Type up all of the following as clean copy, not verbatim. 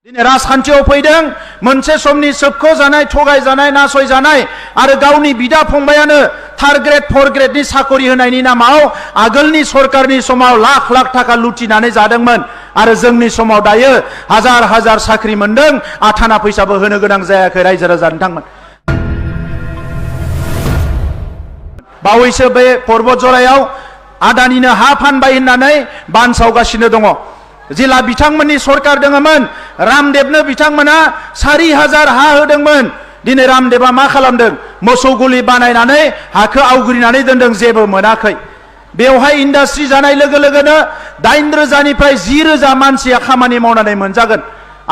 दिनै राजखान्थियाव फैदों मोनसे समनि सोबख' जानाय थगाय जानाय नासय जानाय आरो गावनि बिदा फंबायानो थार्ड ग्रेड फर्थ ग्रेडनि साकरि होनायनि नामाव आगोलनि सरकारनि समाव लाख लाख थाखा लुटिनानै जादोंमोन आरो जोंनि समाव दायो हाजार हाजार साख्रि मोनदों आथाना फैसाबो होनो गोनां जायाखै रायजो राजा नोंथांमोन। बावैसो बे पर्बतजरायाव आदानिनो हा फानबाय होननानै बानसावगासिनो दङ। जेला बिथांमोननि सरकार दङमोन रामदेबनो बिथांमोना 4000 हा होदोंमोन। दिनै रामदेबा मा खालामदों? मोसौ गलि बानायनानै हाखौ आवग्रिनानै दोनदों, जेबो मोनाखै। बेवहाय इन्डास्ट्रि जानाय लोगो लोगोनो 8000निफ्राय 10000 मानसिया खामानि मावनानै मोनजागोन।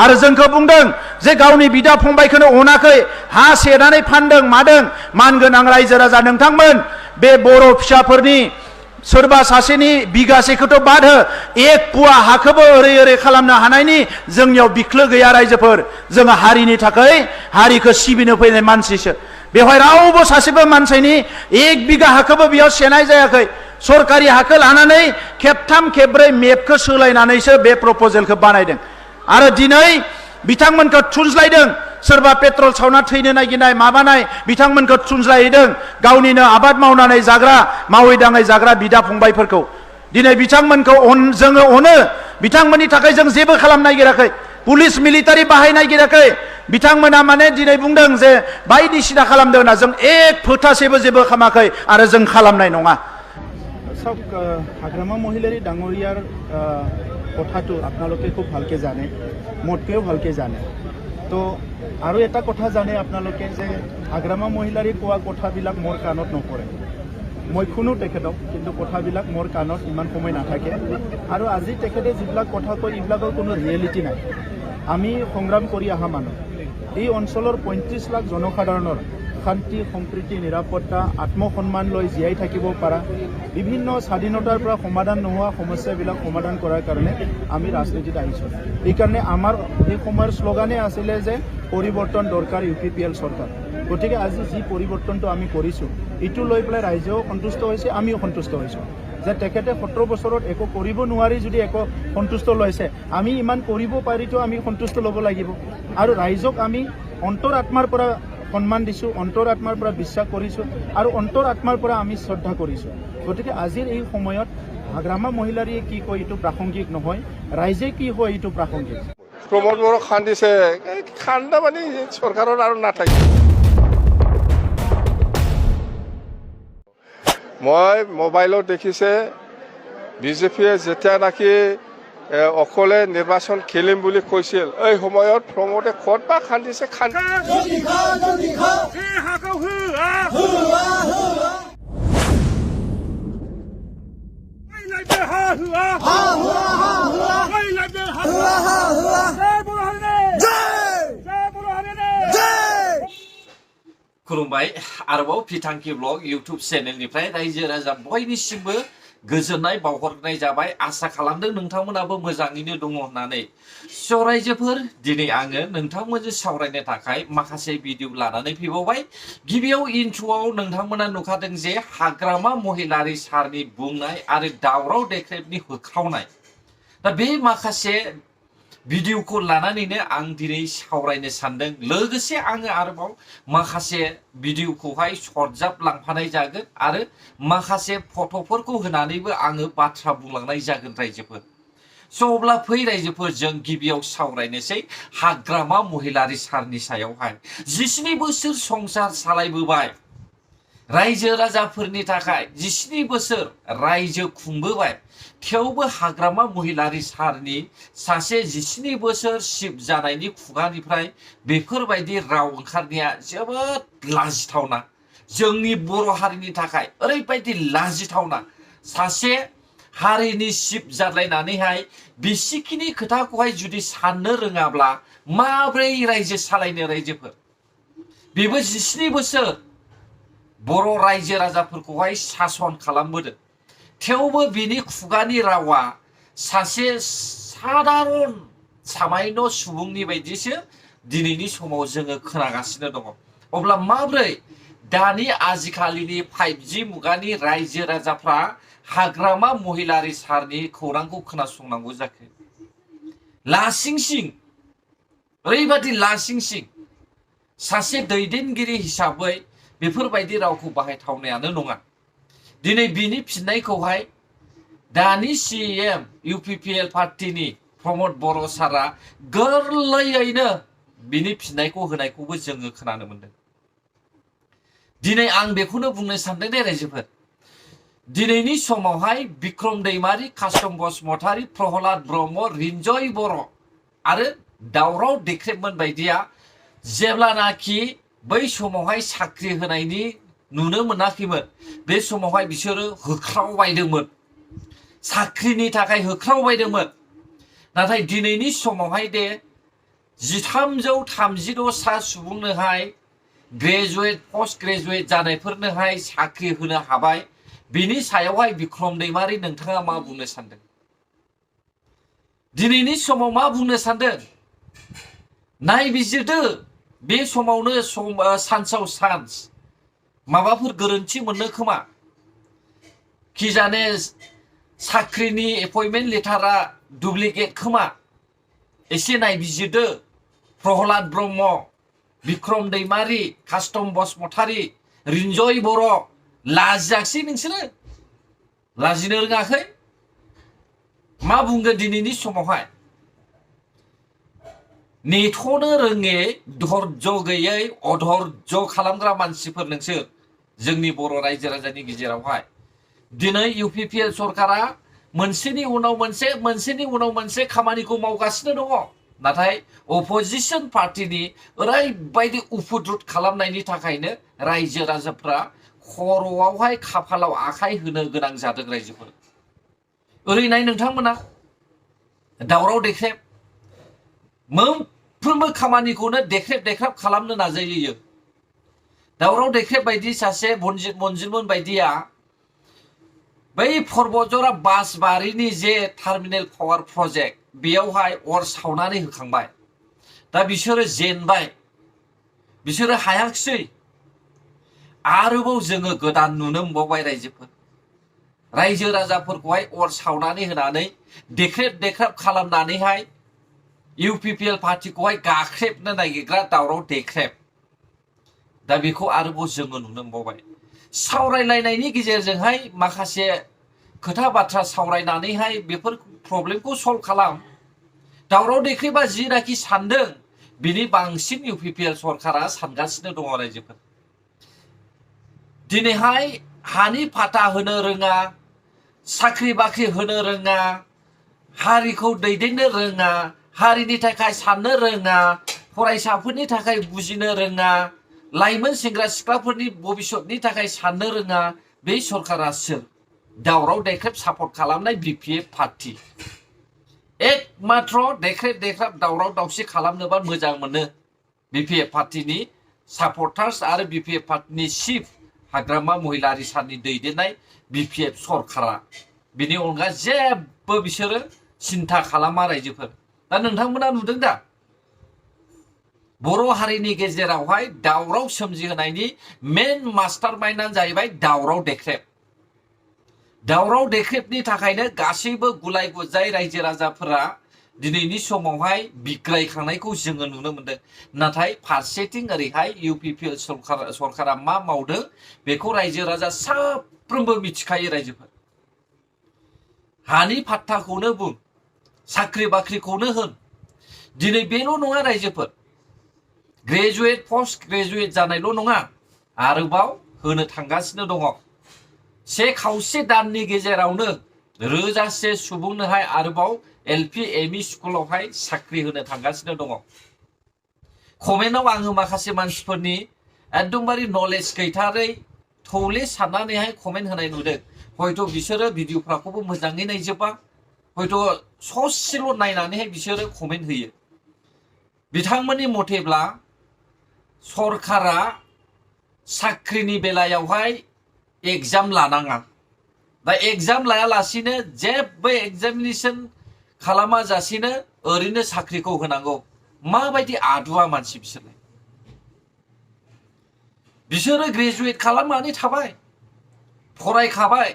आरो जोंखौ बुंदों जे गावनि बिदा फंबायखौनो अनाखै, हा सेनानै फानदों मादों। मानगोनां रायजो राजा नोंथांमोन, बे बर' फिसाफोरनि सोरबा सासेनि बिगासेखौथ' बाद हो, 1 पुवा हाखौबो ओरै ओरै खालामनो हानायनि जोंनियाव बिख्लो गैया रायजोफोर। जोङो हारिनि थाखाय हारिखौ सिबिनो फैनाय मानसिसो। बेवहाय रावबो सासेबो मानसिनि 1 बिगा हाखौबो बेयाव सेनाय जायाखै। सरकारि हाखौ लानानै खेबथाम खेबब्रै मेपखौ सोलायनानैसो बे प्रप'जेलखौ बानायदों। आरो दिनै बिथांमोनखौ थुनज्लायदों। सोरबा पेट्रल सावना थैनो नागिरनाय माबानाय बिथांमोनखौ थुनज्लायहैदों। गावनिनो आबाद मावनानै जाग्रा मावै दाङै जाग्रा बिदा फंबायफोरखौ दिनै बिथांमोनखौ जोङो अनो। बिथांमोननि थाखाय जों जेबो खालामनो नागिराखै, पुलिस मिलिटारि बाहायनो नागिराखै। बिथांमोना माने दिनै बुंदों जे बायदिसिना खालामदों होनना, जों 1 फोथासेबो जेबो खालामाखै आरो जों खालामनाय नङा। সব হাগ্ৰামা মহিলাৰী ডাঙৰীয়াৰ কথাটো আপোনালোকে খুব ভালকৈ জানে, মোতকৈও ভালকৈ জানে। তো আৰু এটা কথা জানে আপোনালোকে যে হাগ্ৰামা মহিলাৰী কোৱা কথাবিলাক মোৰ কাণত নপৰে। মই শুনো তেখেতক, কিন্তু কথাবিলাক মোৰ কাণত ইমান সময় নাথাকে। আৰু আজি তেখেতে যিবিলাক কথা কয় এইবিলাকৰ কোনো ৰিয়েলিটি নাই। আমি সংগ্ৰাম কৰি অহা মানুহ। এই অঞ্চলৰ 35 লাখ জনসাধাৰণৰ শান্তি সম্প্ৰীতি নিৰাপত্তা আত্মসন্মান লৈ জীয়াই থাকিব পৰা বিভিন্ন স্বাধীনতাৰ পৰা সমাধান নোহোৱা সমস্যাবিলাক সমাধান কৰাৰ কাৰণে আমি ৰাজনীতিত আহিছোঁ। এইকাৰণে আমাৰ এই সময়ৰ শ্লোগানে আছিলে যে পৰিৱৰ্তন দৰকাৰ UPPL চৰকাৰ। গতিকে আজি যি পৰিৱৰ্তনটো আমি কৰিছোঁ এইটো লৈ পেলাই ৰাইজেও সন্তুষ্ট হৈছে, আমিও সন্তুষ্ট হৈছোঁ যে তেখেতে 17 বছৰত একো কৰিব নোৱাৰি যদি একো সন্তুষ্ট লৈছে, আমি ইমান কৰিব পাৰিতো আমি সন্তুষ্ট ল'ব লাগিব। আৰু ৰাইজক আমি অন্তৰ আত্মাৰ পৰা সন্মান দিছোঁ, অন্তৰ আত্মাৰ পৰা বিশ্বাস কৰিছোঁ আৰু অন্তৰ আত্মাৰ পৰা আমি শ্ৰদ্ধা কৰিছোঁ। গতিকে আজিৰ এই সময়ত হাগ্ৰামা মহিলাৰীয়ে কি কয় এইটো প্ৰাসংগিক নহয়, ৰাইজে কি হয় এইটো প্ৰাসংগিক। প্ৰমোদ বড়ো খান্দিছে, খান্দা মানে চৰকাৰৰ আৰু নাথাকে। মই মোবাইলত দেখিছে বিজেপিয়ে যেতিয়া নাকি অকলে নিৰ্বাচন খেলিম বুলি কৈছিল, এই সময়ত প্ৰমোদে ক'ত বা খান্দিছে। खुलुमबाय। आरोबाव बिथांखि ब्लग इउटुब चेनेलनिफ्राय रायजो राजा बयनिसिमबो गोजोननाय बावहरनाय जाबाय। आसा खालामदों नोंथांमोनाबो मोजाङैनो दङ होननानै। स' रायजोफोर, दिनै आङो नोंथांमोनजों सावरायनो थाखाय माखासे भिडिअ लानानै फैबावबाय। गिबियाव इन्ट्र'आव नोंथांमोना नुखादों जे हाग्रामा महिलारी सारनि बुंनाय आरो दावराव देख्रेबनि होख्रावनाय। दा बे माखासे भिडिअखौ लानानैनो आं दिनै सावरायनो सानदों। लोगोसे आङो आरोबाव माखासे भिडिअखौहाय सरजाब लांफानाय जागोन आरो माखासे फट'फोरखौ होनानैबो आङो बाथ्रा बुंलांनाय जागोन रायजोफोर। स' अब्ला फै रायजोफोर, जों गिबियाव सावरायनोसै हाग्रामा महिलारी सारनि सायावहाय। 17 बोसोर संसार सालायबोबाय रायजो राजाफोरनि थाखाय, 17 बोसोर रायजो खुंबोबाय। थेवबो हाग्रामा महिलारी सारनि सासे 17 बोसोर सिब जानायनि खुगानिफ्राय बेफोरबायदि राव ओंखारनाया जोबोद लाजिथावना। जोंनि बर' हारिनि थाखाय ओरैबायदि लाजिथावना। सासे हारिनि सिब जालायनानैहाय बिसिखिनि खोथाखौहाय जुदि साननो रोङाब्ला माब्रै रायजो सालायनो रायजोफोर? बेबो 17 बोसोर बर' रायजो राजाफोरखौहाय सासन खालामबोदों। थेवबो बिनि खुगानि रावा सासे सादारन सामान्य सुबुंनि बायदिसो दिनैनि समाव जोङो खोनागासिनो दङ। अब्ला माब्रै दानि आजिखालिनि 5G मुगानि रायजो राजाफ्रा हाग्रामा महिलारी सारनि खौरांखौ खोनासंनांगौ जाखो? लासिंसिं ओरैबादि लासिंसिं सासे दैदेनगिरि हिसाबै बेफोरबायदि रावखौ बाहायथावनायानो नङा। दिनै बिनि फिननायखौहाय दानि CM UPPL पार्टीनि प्रमद बर' सारा गोरलैयैनो बिनि फिननायखौ होनायखौबो जोङो खोनानो मोनदों। दिनै आं बेखौनो बुंनो सानदों दे रायजोफोर, दिनैनि समावहाय बिक्रम दैमारि, कास्टम बसुमतारी, प्रहलाद ब्रह्म, रिन्जय बर' आरो दावराव देख्रेबमोन बायदिया जेब्लानाखि बै समावहाय साख्रि होनायनि नुनो मोनाखैमोन, बे समावहाय बिसोरो होख्रावबायदोंमोन, साख्रिनि थाखाय होख्रावबायदोंमोन। नाथाय दिनैनि समावहाय दे 1336 सा सुबुंनोहाय ग्रेजुवेट पस्ट ग्रेजुवेट जानायफोरनोहाय साख्रि होनो हाबाय। बिनि सायावहाय बिक्रम दैमारि नोंथाङा मा बुंनो सानदों? दिनैनि समाव मा बुंनो सानदों? नायबिजिरदो, बे समावनो सान्सआव सान्स माबाफोर गोरोन्थि मोननो खोमा, कि जाने साख्रिनि एपइन्टमेन्ट लेटारा डुप्लिकेट खोमा। एसे नायबिजिरदो। प्रहलाद ब्रह्म, बिक्रम दैमारि, कास्टम बसुमतारी, रिन्जय बर', लाजियाखसै नोंसोरो? लाजिनो रोङाखै? मा बुंगोन दिनैनि समावहाय? नेथ'नो रोङै, धर्ज गैयै, अधर्ज खालामग्रा मानसिफोर नोंसोर जोंनि बर' रायजो राजानि गेजेरावहाय। दिनै UPPL सरकारा मोनसेनि उनाव मोनसे खामानिखौ मावगासिनो दङ। नाथाय अपोजिशन पार्टीनि ओरैबायदि उफुद्रुद खालामनायनि थाखायनो रायजो राजाफ्रा खर'आवहाय खाफालाव आखाइ होनो गोनां जादों रायजोफोर। ओरैनाय नोंथांमोना दावराव देख्रेब, मोनफ्रोमबो खामानिखौनो देख्रेब देख्राब खालामनो नाजायो। दावराव देख्रेब बायदि सासे बनजित मन्जिलमोन बायदिया बै पर्बतजरा बासबारिनि जे टार्मिनेल पावार प्रजेक्ट, बेयावहाय अर सावनानै होखांबाय। दा बिसोरो जेनबाय, बिसोरो हायाखिसै। आरोबाव जोङो गोदान नुनो मोनबावबाय रायजोफोर, रायजो राजाफोरखौहाय अर सावनानै होनानै देख्रेब देख्राब खालामनानैहाय UPPL पार्टीखौहाय गाख्रेबनो नागिरग्रा दावराव देख्रेब। दा बेखौ आरोबाव जोङो नुनो मोनबावबाय। सावरायलायनायनि गेजेरजोंहाय माखासे खोथा बाथ्रा सावरायनानैहाय बेफोर प्रब्लेमखौ सल्भ खालाम। दावराव देख्रेबा जिनाखि सानदों बिनि बांसिन UPPL सरकारा सानगासिनो दङ रायजोफोर। दिनैहाय हानि फाटा होनो रोङा, साख्रि बाख्रि होनो रोङा, हारिखौ दैदेननो रोङा, हारिनि थाखाय साननो रोङा, फरायसाफोरनि थाखाय बुजिनो रोङा, लाइमोन सेंग्रा सिख्लाफोरनि भबिष्यतनि थाखाय साननो रोङा, बे सरकारा सोर? दावराव देख्रेब सापर्ट खालामनाय BPF पार्टी। एकमात्र देख्रेब देख्राब दावराव दावसि खालामनोबा मोजां मोनो BPF पार्टीनि सापर्टार्स आरो BPF पार्टीनि चिफ हाग्रामा महिलारि सारनि दैदेननाय BPF सरकारा। बिनि अनगा जेबो बिसोरो सिन्था खालामा रायजोफोर। दा नोंथांमोना नुदों दा, बर' हारिनि गेजेरावहाय दावराव सोमजिहोनायनि मेन मास्टार माइन्डआनो जाहैबाय दावराव देख्रेब। दावराव देख्रेबनि थाखायनो गासैबो गुलाय गुजाय रायजो राजाफोरा दिनैनि समावहाय बिग्रायखांनायखौ जोङो नुनो मोनदों। नाथाय फारसेथिं ओरैहाय UPPL सरकारा मा मावदों बेखौ रायजो राजा साफ्रोमबो मिथिखायो रायजोफोर। हानि फाट्टाखौनो बुं, साख्रि बाख्रिखौनो होन, दिनै बेल' नङा रायजोफोर, ग्रेजुवेट पस्ट ग्रेजुवेट जानायल' नङा, आरोबाव होनो थांगासिनो दङ। 1.5 दाननि गेजेरावनो रोजासे सुबुंनोहाय आरोबाव LP ME स्कुलावहाय साख्रि होनो थांगासिनो दङ। कमेन्टआव आङो माखासे मानसिफोरनि एकदमबारे नलेज गैथारै थौले साननानैहाय कमेन्ट होनाय नुदों। हयथ' बिसोरो भिडिअफ्राखौबो मोजाङै नायजोबा, हयथ' ससेल' नायनानैहाय बिसोरो कमेन्ट होयो। बिथांमोननि मथेब्ला सरकारा साख्रिनि बेलायावहाय एग्जाम लानाङा। दा एग्जाम लायालासिनो जेबो एग्जामिनेसन खालामाजासेनो ओरैनो साख्रिखौ होनांगौ। माबायदि आदुवा मानसि बिसोरलाय? बिसोरो ग्रेजुवेट खालामनानै थाबाय, फरायखाबाय,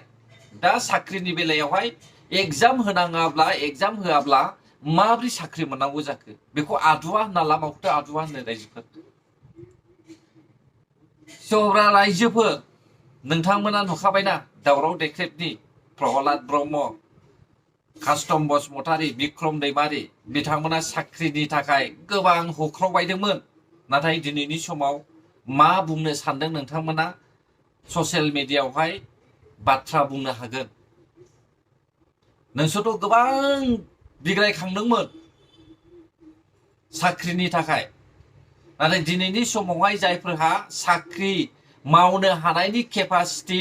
दा साख्रिनि बेलायावहाय एग्जाम होनाङाब्ला, एग्जाम होआब्ला माब्रै साख्रि मोननांगौ जाखो बेखौ आदुवा होनना लामाखौथ' आदुवा होनो रायजोफोर सौरा रायजोफोर नोंथांमोना नुखाबायना दावराव देख्रेबनि प्रहलाद ब्रह्म कास्टम बसुमतारी बिक्रम दैमारी बिथांमोना साख्रिनि थाखाय गोबां होख्रावबायदोंमोन नाथाय दिनैनि समाव मा बुंनो सानदों नोंथांमोना ससियेल मिडियायावहाय बाथ्रा बुंनो हागोन नोंसोरथ' गोबां बिग्रायखांदोंमोन साख्रिनि थाखाय नाथाय दिनैनि समावहाय जायफोरहा साख्रि मावनो हानायनि केपासिटि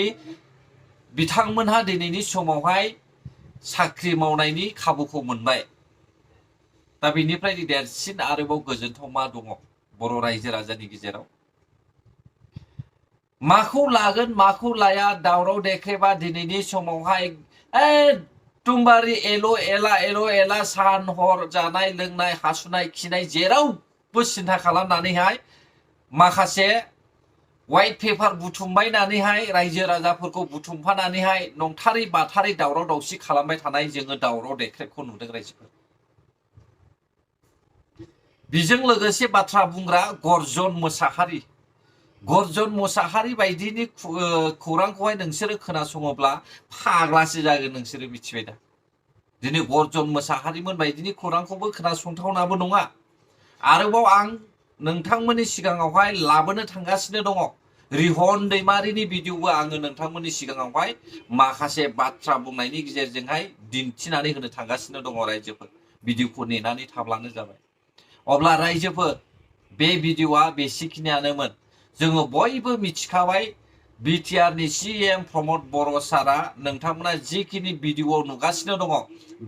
बिथांमोनहा दिनैनि समावहाय साख्रि मावनायनि खाबुखौ मोनबाय दा बेनिफ्राय देरसिन आरोबाव गोजोनथाव मा दङ बर' रायजो राजानि गेजेराव माखौ लागोन माखौ लाया दावराव देख्रेबा दिनैनि समावहाय एकदमबारे एल' एला सान हर जानाय लोंनाय हासुनाय खिनाय जेरावबो सिन्था खालामनानैहाय माखासे व्हाइट पेपार बुथुमबायनानैहाय रायजो राजाफोरखौ बुथुमफानानैहाय नंथारै बाथारै दावराव दावसि खालामबाय थानाय जोङो दावराव देख्रेबखौ नुदों रायजोफोर बेजों लोगोसे बाथ्रा बुंग्रा गर्जन मोसाहारि बायदिनि खौरांखौहाय नोंसोरो खोनासङोब्ला फाग्लासो जागोन नोंसोरो मिथिबाय दा दिनै गर्जन मोसाहारिमोन बायदिनि खौरांखौबो खोनासंथावनाबो नङा आरोबाव आं नोंथांमोननि सिगाङावहाय लाबोनो थांगासिनो दङ रिहन दैमारिनि भिडिअबो आङो नोंथांमोननि सिगाङावहाय माखासे बाथ्रा बुंनायनि गेजेरजोंहाय दिन्थिनानै होनो थांगासिनो दङ रायजोफोर भिडिअखौ नेनानै थाब्लानो जाबाय अब्ला रायजोफोर बे भिडिअआ बेसेखिनियानोमोन जोङो बयबो मिथिखाबाय बिटिआरनि CM प्रमद बर' सारा नोंथांमोना जिखिनि भिडिअआव नुगासिनो दङ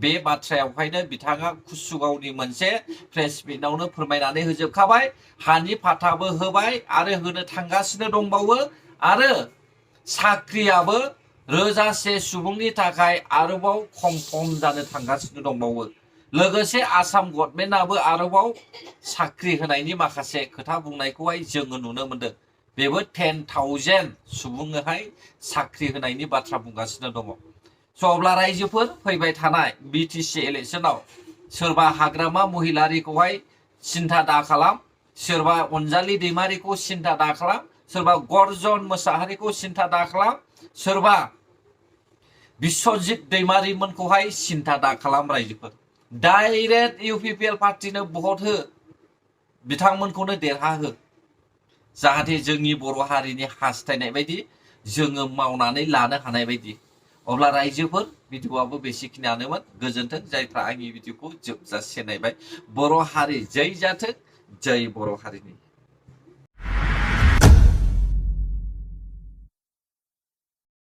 बे बाथ्रायावहायनो बिथाङा कुसुगावनि मोनसे प्रेस मिटआवनो फोरमायनानै होजोबखाबाय हानि फाथाबो होबाय आरो होनो थांगासिनो दंबावो आरो साख्रियाबो रोजासे सुबुंनि थाखाय आरोबाव खम जानो थांगासिनो दंबावो लोगोसे आसाम गभर्नमेन्टआबो आरोबाव साख्रि होनायनि माखासे खोथा बुंनायखौहाय जोङो नुनो मोनदों बेबो 10,000 सुबुंनोहाय साख्रि होनायनि बाथ्रा बुंगासिनो दङ स' अब्ला रायजोफोर फैबाय थानाय BTC इलेक्सनाव सोरबा हाग्रामा महिलारिखौहाय सिन्था दाखालाम सोरबा अनजालि दैमारिखौ सिन्था दाखालाम सोरबा गर्जन मोसाहारिखौ सिन्था दाखालाम सोरबा बिश्वजित दैमारिमोनखौहाय सिन्था दाखालाम रायजोफोर डाइरेक्ट UPPL पार्टिनो भट हो बिथांमोनखौनो देरहाहो जाहाथे जोंनि बर' हारिनि हास्थायनाय बायदि जोङो मावनानै लानो हानाय बायदि अब्ला रायजोफोर भिडिअआबो बेसेखिनियानोमोन गोजोन्थों जायफ्रा आंनि भिडिअखौ जोबजासे नायबाय बर' हारि जै जाथों जै बर' हारिनि